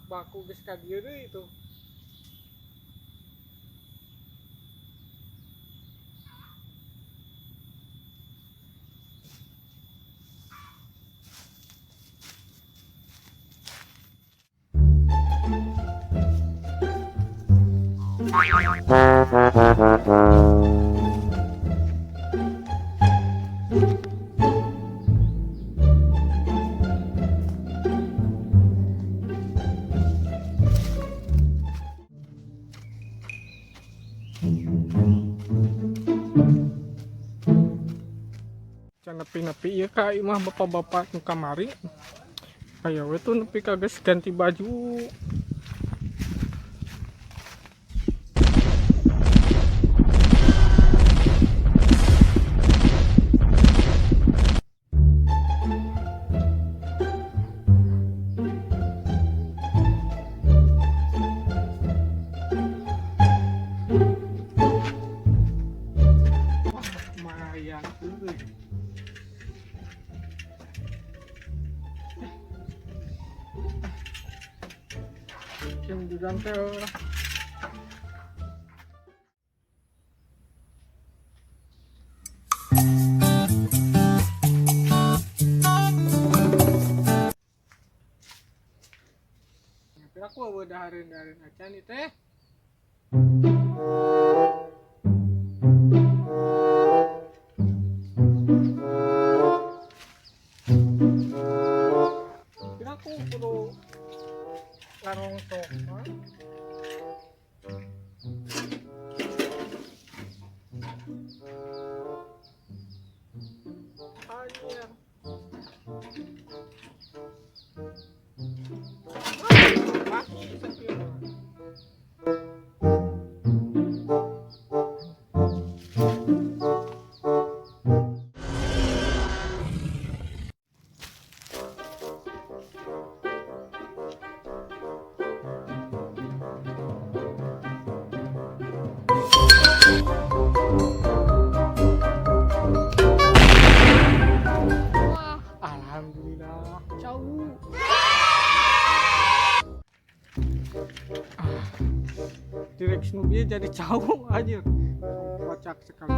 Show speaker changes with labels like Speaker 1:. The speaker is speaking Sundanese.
Speaker 1: Baku geus ka dieu deui tuh. Can nepi-nepi ieu ka imah bapak-bapak nu kamari. Aya we tuh nepi ka geus ganti baju. Wah, lumayan euy. Yang juga teh lah. Aku euweuh dahareun-dahareun acan ieu teh. Kira aku kudu ngarongtok mah. Anjir. Mati sakieu mah. Wah, alhamdulillah jauh. Ah, T-Rex nu bieu jadi jauh anjir. Kocak sekali.